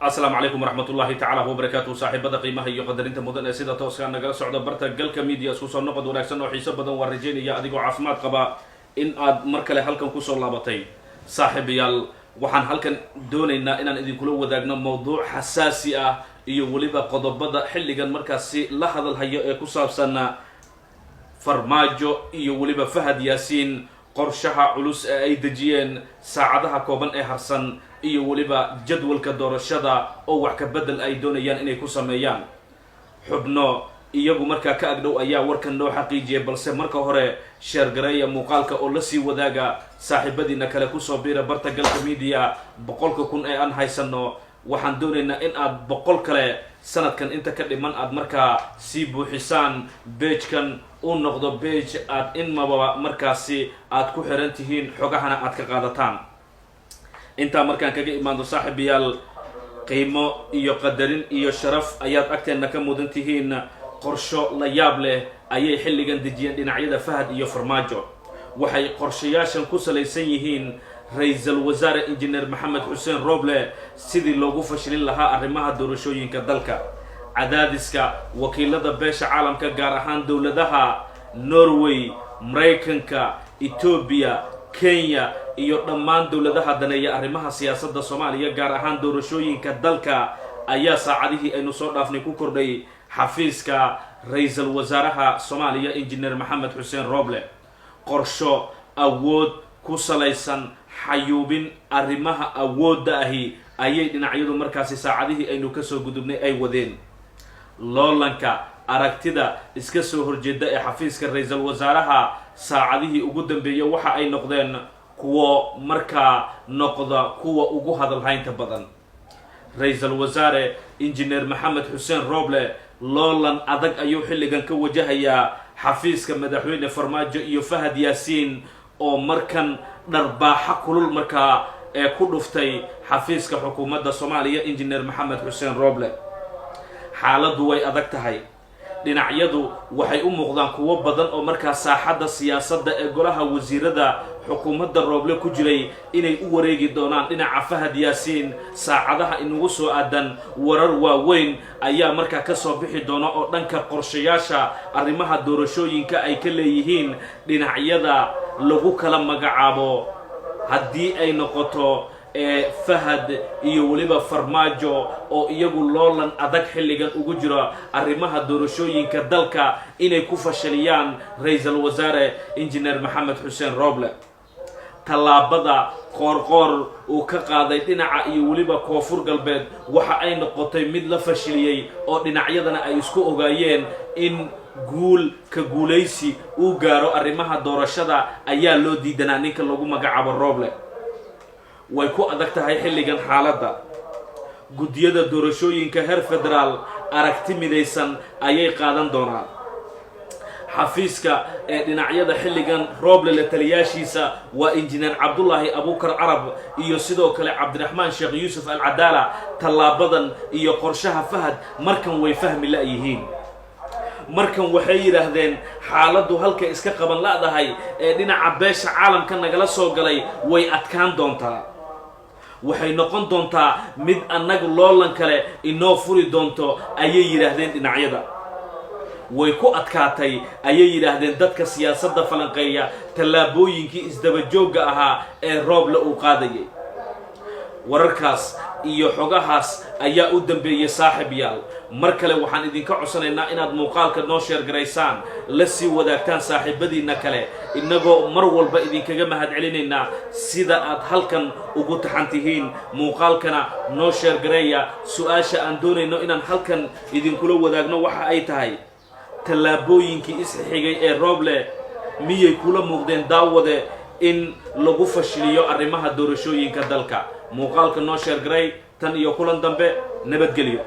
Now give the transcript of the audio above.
Asalaamu calaykum waraxmatullahi tacaala wabarakaatuhu. Saaxiibada qiimaha iyo qadarinta mudan ee sida tooska nagala socda barta Galka Media, isku soo noqod wanaagsan oo xiiso badan. Waan rajaynaya adigoo caafimaad qaba in aad mar kale halkan kusoo laabatay. Saaxiibayaal, waxaan halkan doonaynaa inaan idinkula wadaagno mowduuc xasaasi ah iyo weliba qodobada xilligan markaasi la hadalhayo ee ku saabsan Farmaajo iyo weliba Fahad Yaasiin, qorshaha culus ee ay dejiyeen saacadaha kooban ee harsan, iyo weliba jadwalka doorashada oo wax ka bedel ay doonayaan inay ku sameeyaan. Xubno iyagu markaa ka agdhow ayaa warkan noo xaqiijiyay, balse marka hore share gareeya muuqaalka oo lasii wadaaga saaxiibadiina kale. Kusoo biira barta Galka Media. 100,000 ee aan haysano, waxaan doonaynaa in aad 100 kale sanadkan inta ka dhiman aad markaa sii buuxisaan, page-kan uu noqdo page aad inmaba markaasi aad ku xiran tihiin, xogahana aad ka qaadataan. Intaa markaan kaga imaando, saaxiibayaal, qiimo iyo qadarin iyo sharaf ayaad agteenna ka mudan tihiin. Qorsho la yaab leh ayay xilligan dejiyeen dhinacyada Fahad iyo Farmaajo. Waxay qorshayaashan ku salaysan yihiin Ra-iisul Wasaare Injineer Maxamed Xuseen Roble sidii loogu fashilin lahaa arrimaha doorashooyinka dalka. Cadaadiska wakiilada beesha caalamka, gaar ahaan dowladaha Norway, Maraykanka, Etoobiya, Kenya iyo dhammaan dowladaha daneeya arrimaha siyaasadda Soomaaliya, gaar ahaan doorashooyinka dalka, ayaa saacadihii aynu soo dhaafnay ku kordhay xafiiska Ra-iisul Wasaaraha Soomaaliya, Injineer Maxamed Xuseen Roble. Qorsho awood ku salaysan xayuubin arrimaha awoodda ahi ayay dhinacyadu markaasi saacadihii aynu kasoo gudubnay ay wadeen. Loolanka aragtida iska soo horjeeda ee xafiiska ra-iisul wasaaraha saacadihii ugu dambeeyey waxa ay noqdeen kuwo markaa noqda kuwa ugu hadalhaynta badan. Ra-iisul Wasaare Injineer Maxamed Xuseen Roble loolan adag ayuu xilligan ka wajahayaa xafiiska Madaxweyne Farmaajo iyo Fahad Yaasiin, oo markan dharbaaxo kulul markaa ee ku dhuftay xafiiska xukuumadda Soomaaliya Injineer Maxamed Xuseen Roble. Xaaladdu way adag tahay. Dhinacyadu waxay u muuqdaan kuwo badan oo markaa saaxadda siyaasadda ee golaha wasiirada xukuumadda Rooble ku jiray inay u wareegi doonaan dhinaca Fahad Yaasiin saacadaha inagu soo aadan. Warar waaweyn ayaa markaa ka soo bixi doona oo dhanka qorshayaasha arrimaha doorashooyinka ay ka leeyihiin dhinacyada lagu kala magacaabo, haddii ay noqoto ee Fahad iyo weliba Farmaajo, oo iyagu loolan adag xilligan ugu jiro arrimaha doorashooyinka dalka inay ku fashaliyaan Ra-iisul Wasaare Injineer Maxamed Xuseen Roble. Tallaabada Qoorqoor uu ka qaaday dhinaca iyo weliba Koonfur Galbeed waxa ay noqotay mid la fashiliyey, oo dhinacyadana ay isku ogaayeen in guul ka guulaysi uu gaaro arrimaha doorashada ayaa loo diidanaa ninka lagu magacaabo Roble. Way ku adag tahay xilligan xaaladda. Guddiyada doorashooyinka heer federaal aragti midaysan ayay qaadan doonaan. Xafiiska ee dhinacyada xilligan Rooble la taliyaashiisa waa Injineer Cabdulaahi Abuukar Carab iyo sidoo kale Cabdiraxmaan Sheekh Yuusuf Alcadaala. Tallaabadan iyo qorshaha Fahad markan way fahmi la'yihiin. Markan waxay yidhaahdeen, xaaladdu halkay iska qaban la'dahay ee dhinaca beesha caalamka nagala soo galay way adkaan doontaa. Waxay noqon doontaa mid annagu loolan kale inoo furi doonto, ayay yidhaahdeen dhinacyada. Way ku adkaatay, ayay yidhaahdeen dadka siyaasadda falanqeeya, tallaabooyinkii isdabajoogga ahaa ee Rooble uu qaadayay. Wararkaas iyo xogahaas ayaa u dambeeyey. Saaxib yaal, mar kale waxaan idinka codsanaynaa inaad muuqaalka noo share garaysaan, la sii wadaagtaan saaxiibadiinna kale, innagoo mar walba idinkaga mahadcelinaynaa sida aad halkan ugu taxan tihiin. Muuqaalkana noo share gareeya. Su-aasha aan doonayno inaan halkan idinkula wadaagno waxa ay tahay: tallaabooyinkii isxigay ee Rooble miyay kula muuqdeen, daawade, in lagu fashiliyo arrimaha doorashooyinka dalka? Muuqaalka noo share garay. Tan iyo kulan dambe, nabadgelyo.